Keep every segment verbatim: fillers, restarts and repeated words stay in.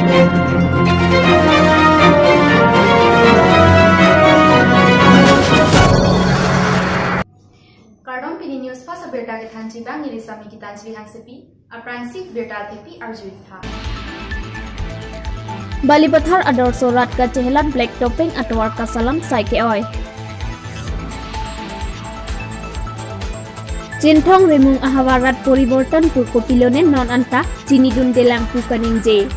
Kardom, pini News Fast abirta kethanji abang neli Sami Gitanjali Hansepi. Aphrangsi birta thepi arjutha. Balipathar Adorsho Rat kachehelat black topping atovar kaselam asai ke-oi. Chinthong Rimung ahavar rat poriborton pu kopilone non anta chinidundelang pu kaningje.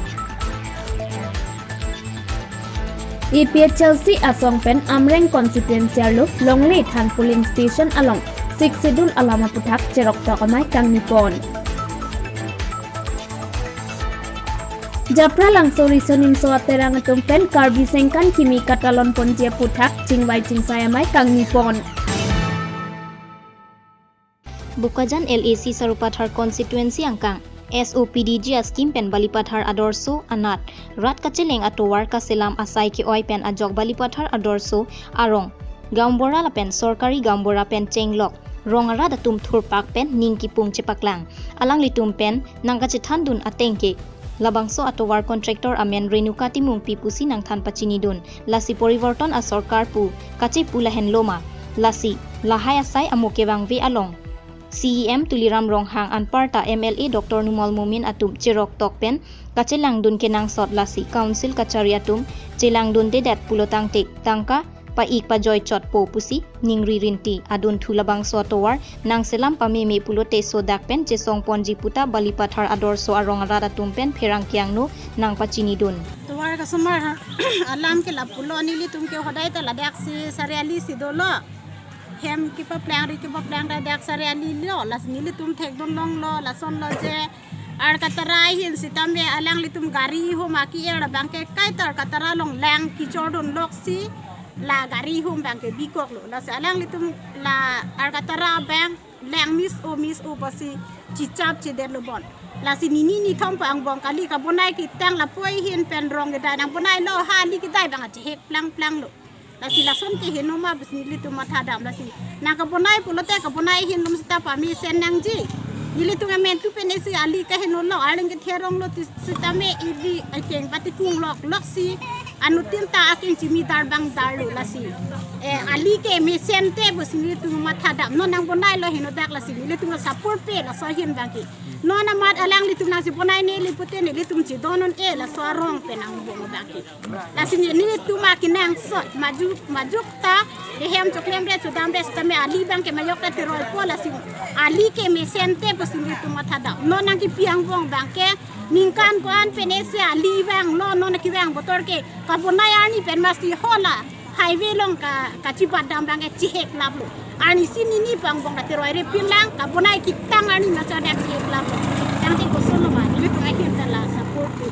A P H L C asong pen Amreng constituency arlo Longle Than polling station along Sixth Schedule alam aputhak cheroktok amei kangnipon. Japralangso riso nimso aterang atum pen Karbi Sengkan kimi katalon ponji aputhak chingvai chingsai amei kangnipon. Bokajan L A C Sarupathar constituency angkang S O P D G a scheme pen Balipathar Adorsho anat rat kacheleng atovar kaselam asai ke-oi pen ajok Balipathar Adorsho arong gaonbura lapen sorkari gaonbura pen chenglok rong arat atum thurpak pen ning kipung chepaklang. Alanglitum pen nangkachethandun ateng ke labangso atovar contractor amen Renuka Timungpi pusi nangthan pachinidun. Lasi poriborton asorkar pu kachepu lahenlo ma. Lasi lahai asai amo kevangve along C E M Tuliram Ronghang anparta M L A Doctor Numal Momin atum cheroktok pen kachelangdun kenangsot, lasi council kachari atum chelangdundedet pulotangte tangka pa-ik pajoi chotpo pusi ningri rinti adunthu. Labangso atovar nangselam pameme pulote sodak pen chesong ponji puta Balipathar Adorsho arong arat atum pen pherangke angno nangpachinidun. Tovar kasomar alam ke lapulo, nelitum ke hodai ta ladaksi sariali si dolo. Hem kepaplang ri kepaplang ta dak sariali lo, lasi nelitum thekdun longlo, lasonlo je ar katara ahin sitame alanglitum gari hum aki-er abang ke kaita ar katara along lang kichordun loksi la gari hum abang ke bikoklo. Lasi alanglitum la ar katara abang lang mis o mis o pasi chichap chedetlo bon. Lasi nini nithom pa angbong kali, kabonai ketang lapu ahin pen rong kedai nangbonailo, ha ali kedai abang achehek plangplanglo. Lasi lason ke heno ma pusi nelitum mathadam, lasi nangkabonai pulote kabonai ahin lom sita pamesen nangji. Nelitum amen tu penesi ali kahenolo, arleng ketheronglo ti sitame ili akeng pati kunglok loksi anuttin ta akeng chimi darbang darlo lasi. Eh, ali ke mesente pusi nelitum mathadam. Non nangbonailo henodak lasi nelitum support pe laso ahin abang ke. Non amat alanglitum nangchebonaine li pute nelitum chedon un-e laso arong pen angbong abang ke. Lasi nelitum akenangsot majuk majuk ta, ehem choklemre chodamre sitame ali abang ke majok ta teroipo, lasi ali ke mesente pusi nelitum mathadam. Non nangkipi angbong abang ke ningkan ko-an penesi ali vanglo, non kevang botor ke kabonai arni pen masi hala highway along ka, kachibat dam abang ke chihek laplo. Arnisi nini pa angbong ta teroire pinlang, kabonai ketang arni masi dak chihek laplo. Tangte kosonlo ma, nelitum ahin ta la support pe.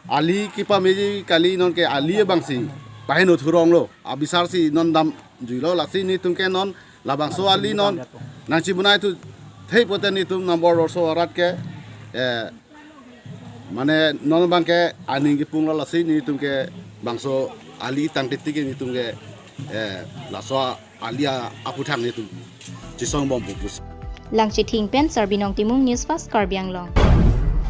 Ali kepameji kali, non ke ali abangsi paheno thuronglo. Abisar si non damjuilo, lasi nelitum ke non labangso ali non nangchebonai thu thei pote nelitum number Adorsho arat ke, eh, mane non abang ke aning kipunglo, lasi nelitum ke bangso ali tangtiti ke nelitum ke, eh, laso ali a-, aputhak nelitum chesong bompo pusi. Langchithing pen Sarbinong Timung, News Fast Karbi Anglong.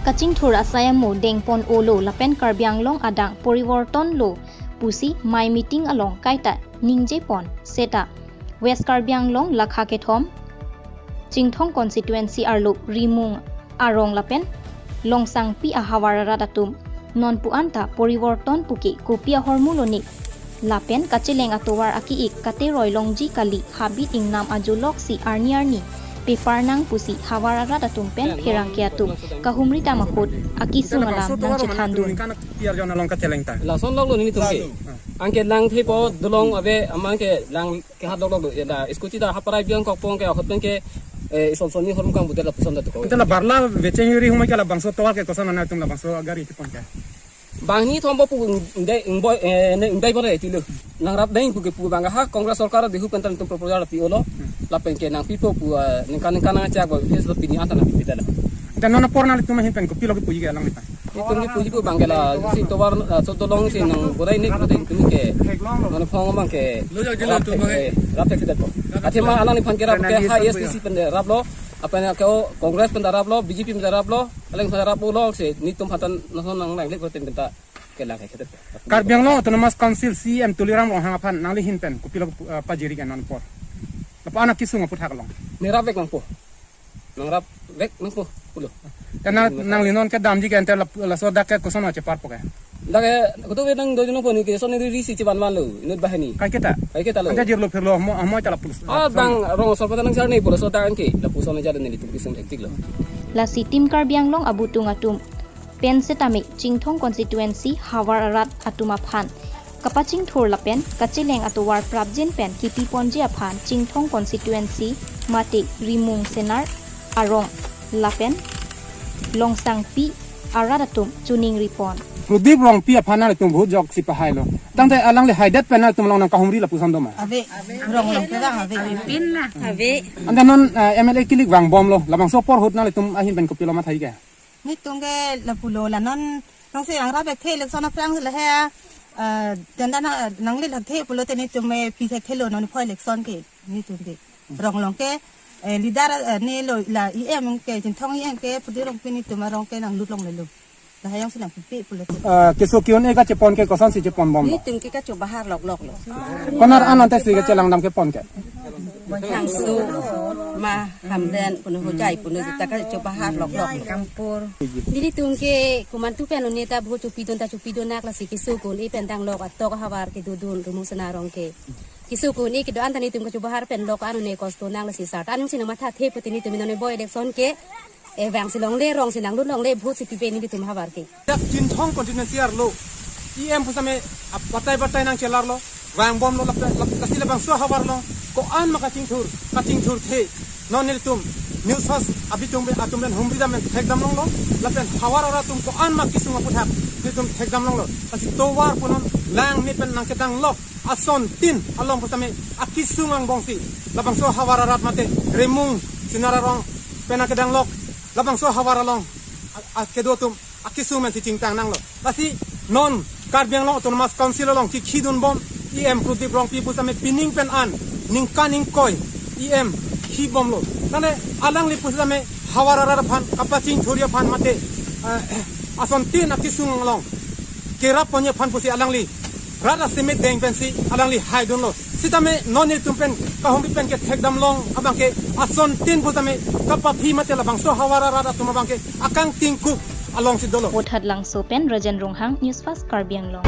Kachingthur asai amo dengpon-olo lapen Karbi Anglong adang poriborton lo pusi mei meeting along kaita ningjepon seta West Karbi Anglong lakha kethom Chinthong constituency arlo Rimung arong lapen Longsangpi ahavar arat atum nonpu anta poriborton puke kopi ahormu lone lapen kacheleng atovar aki-ik kateroi longji kali, habit ingnam ajoloksi arni arni pepar nang pusi havar arat atum pen pherangke atum kahumri dam ahut akesung alam nangchethandun. Piar jon along kacheleng ta. Lason lok lo nelitum ke. Anke lang thepo dolong ave, amang ke lang kehat lok lok lo. Ya da, scooty ta haparai biang kokpong ke ahut pen ke, eh, ison soni horum kang buter lapuson ta tuko. Ante la barla vecheng ri humai ke labangso tovar ke koson nangtum labangso gari kipon ke. Bang nithom bo pu ndai, ngboi, eh, ne ndai bo re tilo. Nangrap deng pu ke pu abang ha Congress sorkar dehu pen ta nelitum proposal pi-olo. Lapen ke nangpipo pu, eh, ningkan ningkan nangchak bo, pis lo pini anta nangpipi ta lo. Ante non apor nanglitum ahin pen kopilo kepuji ke alanglitum? Nelitum kepuji pu abang ke la, si tovar, eh, so tolong si nangborai ne pu nelitum ke. Non phong abang ke. Lo ja ke lo rap, tu abang ke, eh, rap tak kita ko. Athema alangliphan ke rap ke ha A S D C pen raplo. Apa na ke o Congress pen raplo, B J P pen raplo. Alangliphan raplo si nelitum hatan non nang nang lek pen ta. Kelang hai kete. Karbi Anglong Autonomous Council C E M Tuliram Ronghang aphan nangli ahin pen kopilo, eh, pajiri ke non apor? Lapu-an akesung aputhak along. Nerap vek nangpo. Nangrap vek nangpo pulo. Te nang, nangli non kedamji ke ante lap-, laso dak ke koson ache parpo ke? Dak ke kutu ve nang doi nangpo ni ke son ni risi cheban vanlo, inut banghini. Kai kita? Kai kita lo. Ante jirlo phirlo mo, mo chala pulos. Ah, bang rong asor pata nang char ni pulo so tang ke. Lapuson aja nelitum kesung hektik lo. Lasi Team Karbi Anglong abutung atum pen setame Chinthong constituency havar arat atum aphan kapachingthur lapen kacheleng atovar prapjin pen kipi ponji aphan Chinthong constituency mate Rimung Senar arong lapen Longsangpi arat atum choningri pon. Prodip Rongpi aphan nangtum vote jok si pahailo. Tangte alangli haidet pen nangtum along nangkahumri lapuson doma? Ave, rong long ke bang ave. Ave. Ante non, eh, M L A kilik vangbomlo. Labangso apor ahut nangtum ahin pen kopilo mathai ke? Netum ke lapulo la non nangsi nangrap thekthe election aphrang si lahai, eh, danda nang, nangli thekthe pulote netum me pi thekthelo non pho election ke netum ke. Rong long ke, eh, leader, eh, ne lo la E M ke Chinthong E M ke Prodip Rongpi netum arong ke nanglut longlelo. Lahai jongsi nangpipe pulote. Eh, keso ke-un-e kachepon ke kosonsi cheponbomlo? Netum ke kachobahar lokloklo. Konat an ante si kachelangdam kepon ke? Thangso, ma, Hamren, puno Hojai, puno ta kachobahar loklok. Kampur. Nelitum ke komantu pen un-e ta vote chopidun ta chopidun nak lasi keso ke-un-e pen danglok atok ahavar kedodun Rimung Senar arong ke. Keso ke-un-e kedo-an ta netum kachobahar pen lok an un-e kosto nang lasi sar. Ansi nangmathathe pute netum non boi election ke. E vangsi longle, rongsi nanglut longle, vote si pipe nelitum havar ke. Dak Chinthong constituency arlo, E M pusitame ap-, batai batai nangchelarlo, vangbomlo lap, lap, lasi labangso havar along ko-an ma kachingthur, kachingthurthe. Non nelitum News First abitung be atum pen humridam pen thekdam longlo, lapen havar arat atum ko-an ma kesung aputhak nelitum thekdam longlo. Lasi tovar punon langme pen nangkedanglok asontin along pusitame akesung angbongsi labangso havar arat mate Rimung Senar arong pen nangkedanglok labangso havar along a, a, kedo atum akesung pensi chingtang nanglo. Lasi non Karbi Anglong Autonomous Council along kikhidunbom E M Prodip Rongpi pusitame pining pen an ningkan ingkoi E M khibomlo. Tangte alangli pusitame havar arat aphan kapachingthurji aphan mate, eh, asontin akesung along kerap ponji aphan pusi alangli rat asimit deng pensi alangli haidunlo. Sitame non netum pen kahumri pen kethekdam long abang ke asontin pusitame kapaphi mate labangso havar arat atum abang ke akangtingkup alongsi dolo. Vothatlangso pen Rajen Ronghang, News First Karbi Anglong.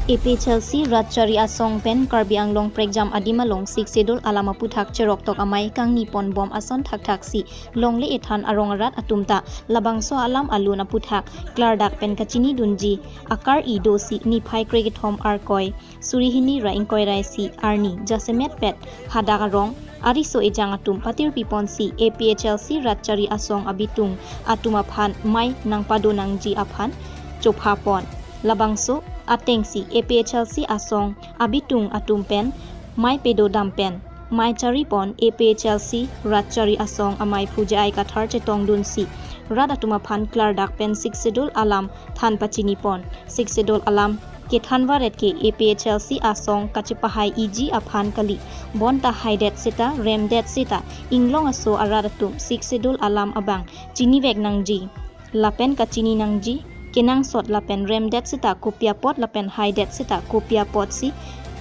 A P H L C Rat Chari Asong pen Karbi Anglong prekjam adim along Sixth Schedule alam aputhak cheroktok amei kangni ponbom ason thakthaksi longle ethan arong arat atum ta labangso alam alun aputhak klardak pen kachinidunji akar-i dosi niphai krekethom Arkoi suri hini ra ingkoi ra isi arni jasemet pet hadak arong ariso ejang atum patirpi ponsi A P H L C Rat Chari Asong abitung atum aphan mei nangpado nangji aphan chopha pon. Labangso atengsi A P H L C asong abitung atum pen mei pedodam pen mei chari pon A P H L C Rat Chari Asong amei Pu J I Kathar chetongdunsi rat atum aphan klardak pen Sixth Schedule alam than pachini pon. Sixth Schedule alam kethan varet ke A P H L C asong kachepahai-iji aphan kali. Bonta haidet seta, remdet seta, inglong aso arat atum Sixth Schedule alam abang chinivek nangji lapen kachini nangji, kenangsot lapen remdet seta kopi apot lapen haidet seta kopi apotsi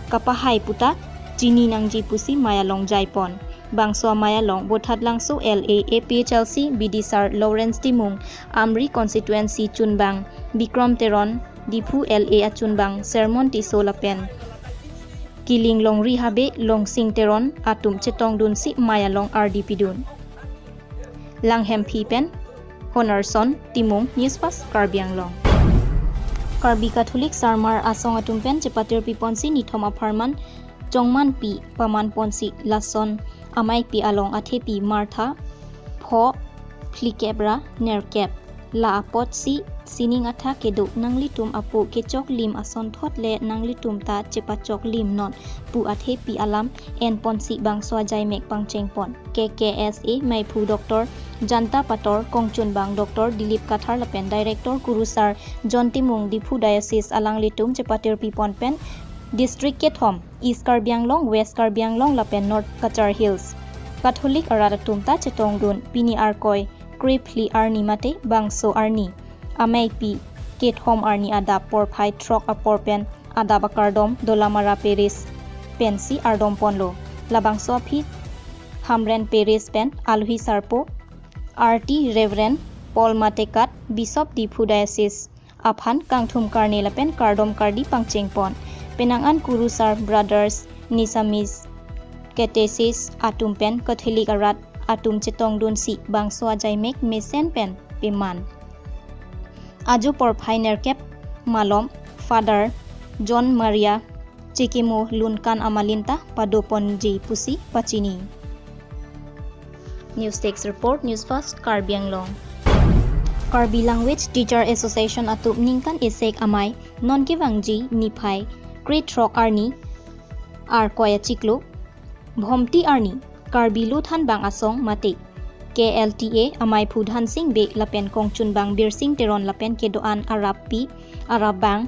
kapahai puta chini nangji pusi mei along jaipon. Bangso amei along Vothatlangso L A A P H L C B D sar Lawrence Timung, Amri constituency chunbang Bikrom Teron, Diphu L A achunbang Sermon Tisso lapen Kiling Longri Habe, Longsing Teron atum chetongdunsi mei along ardi pidun. Langhemphi pen Honarson Timung, News First Karbi Anglong. Karbi Catholic Sarmar Asong atum pen chepatirpi ponsi nithom apharman chongmanpi paman ponsi lason ameipi along athepi Martha pho phlikep ra nerkep. La apotsi sining athak kedo, nanglitum apo kechoklim asonthot le nanglitum ta chepachoklim non pu athepi alam enponsi bangso ajaimek pangchengpon. K K S A meiphu Doctor Janta Pator, kongchunbang Doctor Dilip Kathar lapen Director Kurusar John Timung, Diphu Diocese alanglitum chepatirpi pon pen district kethom, East Karbi Anglong, West Karbi Anglong lapen North Cachar Hills Catholic arat atum ta chetongdun pini Arkoi krephli arni mate bangso arni ameipi kethom arni adap porphai throk apor pen adap akardom Dolamara Parish pensi ardom ponlo. Labangso aphi Hamren Parish pen alohi sarpo R T Reverend Paul Matekat, Bishop Diphu Diocese aphan kangthum karne lapen kardom kardi pangcheng pon. Penang an Kurusar Brothers Nisamis Catesis atum pen Catholic arat atum chetongdunsi bangso ajaimek mesen pen peman. Ajo porphai nerkep malom Father John Maria chekimo lunkan amalin ta padoponji pusi pachini. News Desk Report, News Fast, Karbi Anglong. Karbi Language Teacher Association atum ningkan esek amei non kevangji niphai krethrok arni Arkoi achiklo Bhomti arni Karbi Lothanbang Asong mate K L T A amei phu Dhansing Bey lapen kongchunbang Birsing Teron lapen kedo-an arappi arapbang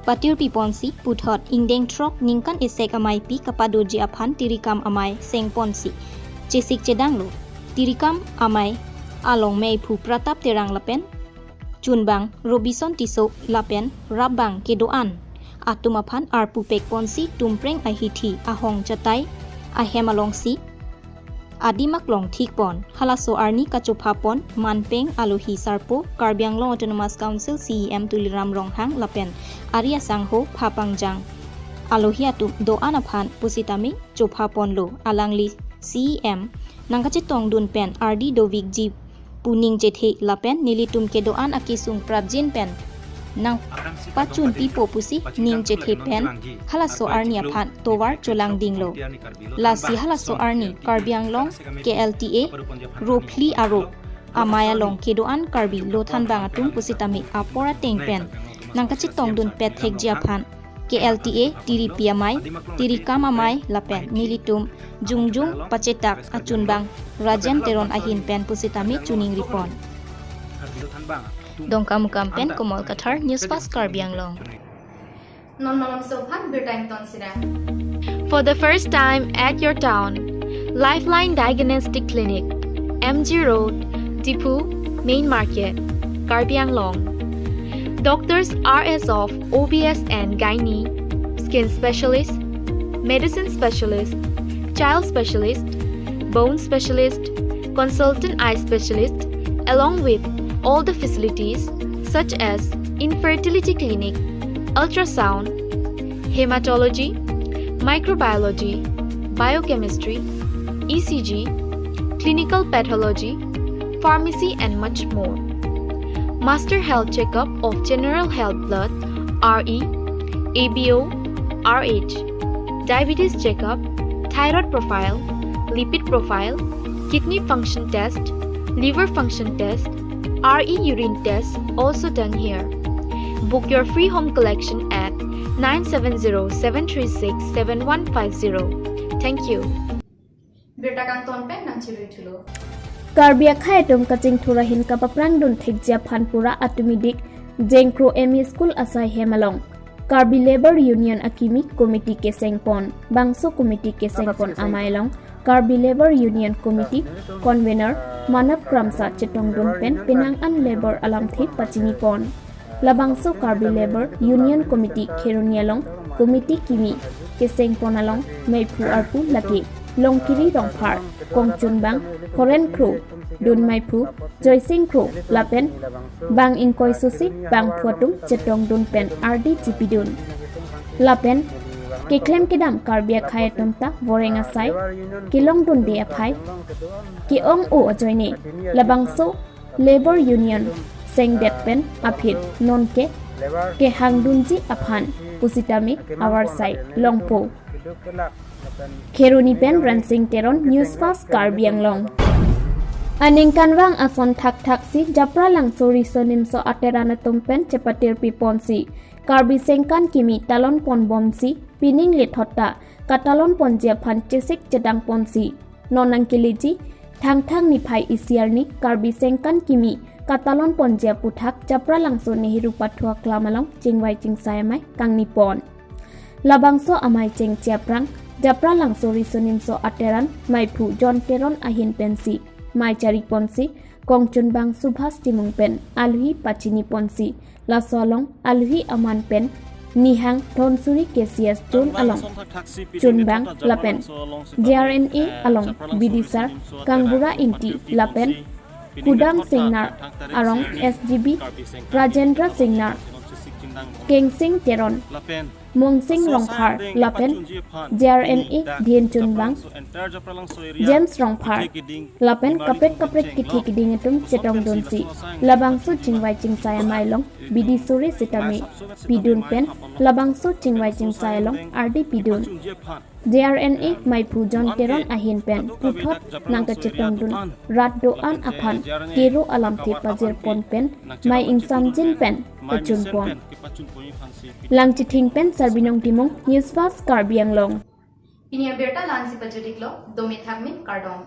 patirpi ponsi puthot ingdeng throk ningkan esek ameipi kapadoji aphan tirikam amei seng ponsi chesik chedanglo. Tirikam amei along meiphu Pratap Terang lapen chunbang Robison Tisso lapen rapbang kedo-an atum aphan arpu pek ponsi Tumpreng ahithi ahong chatai ahem alongsi adim aklong thik pon. Halaso arni kachopha pon manpeng alohi sarpo Karbi Anglong Autonomous Council C E M Tuliram Ronghang lapen ari asangho phapangjang alohi atum do-an aphan pusitame chopha ponlo. Alangli C E M nangkachetongdun pen ardi dovikji pu ning chethe lapen nelitum kedo-an akesung prapjin pen nangpachun pipo pusi ning chethe pen halaso arni aphan tovar cholangdinglo. Lasi halaso arni Karbi Anglong K L T A ro phli aro amei along kedo-an Karbi Lothanbang atum pusitame apor ateng pen nangkachetongdun pet thekji aphan K L T A tiripi amei, tirikam amei lapen nelitum jongjong pachetak achunbang Rajen Teron ahin pen pusitame choningri pon. Dongkamukam pen Komol Kathar, News Fast Karbi Anglong. Non malomso aphan birta ington sira. For the first time at your town, Lifeline Diagnostic Clinic, M G Road, Diphu, Main Market, Karbi Anglong. Doctors are as of O B S and gynae, skin specialist, medicine specialist, child specialist, bone specialist, consultant eye specialist, along with all the facilities such as infertility clinic, ultrasound, hematology, microbiology, biochemistry, E C G, clinical pathology, pharmacy and much more. Master health checkup of general health blood, R E, A B O, R H, diabetes checkup, thyroid profile, lipid profile, kidney function test, liver function test, R E urine test also done here. Book your free home collection at nine seven zero seven three six seven one five zero. Thank you. Birta kangton pen nangchirui thulo. Karbi akhei atum kachingthur ahin kapaprangdun thekji aphan pura atomidik Jengkro M E School asai hem along Karbi Labour Union akimi committee keseng pon. Bangso committee keseng pon amei along Karbi Labour Union Committee Convener Manav Kramsa chetongdun pen penang an labour alamthe pachini pon. Labangso Karbi Labour Union Committee Kheroni along committee kimi keseng pon along meiphu arpu lake Longkiri Rongphar, kongchunbang Horen Kro, dunmeiphu Joysing Kro lapen bang ingkoi sosi bangphu atum chetongdun pen ardi chipidun. Lapen keklem kedam Karbi akhei atum ta voreng asai kelongdunde aphai ke-ong-o ajoine labangso Labour Union sengdet pen aphi nonke kehangdunji aphan pusitame avarsai longpo. Kheroni pen Rensing Teron, News Fast Karbi Anglong. Aningkanvang ason thakthak si Japralangso Riso Nimso ateran atum pen chepatirpi ponsi Karbi sengkan kimi talon ponbomsi pining lethot ta katalon ponji aphan chesik chedang ponsi non nangkeleji Thangthang niphai isi arni Karbi sengkan kimi katalon ponji aputhak Japralangso Nehru Pathu aklam along chingvai chingsai amei kangni pon. Labangso amei chengche aphrang Japralangso Riso Nimso ateran meiphu John Teron ahin pensi mei chari ponsi kongchunbang Subhas Timung pen alohi pachini ponsi Laso along alohi aman pen nihang Dhonsuri K C S zone along chunbang lapen J R N A along bidisar Kangbura Ingti lapen Kudam Singnar arong S G B Rajendra Singnar, Kengsing Teron, Mongsing Rongphar lapen J R N A dhin chunbang James Rongphar lapen kaprek kaprek kethe keding atum chetongdunsi labangso chingvai chingsai amei along bidi suri sitame pidun pen labangso chingvai chingsai along ardi pidun. J R N A maiphu John Teron ahin pen puthot nangkachetongdun rat do-an aphan kero alamthe pajirpon pen mei ingsamjin pen pachunpon. Langchithing pen Sarbinong Timung, News Fast Karbi Anglong. Pini abirta la-ansi pajut-iklo, dome thakme, kardom.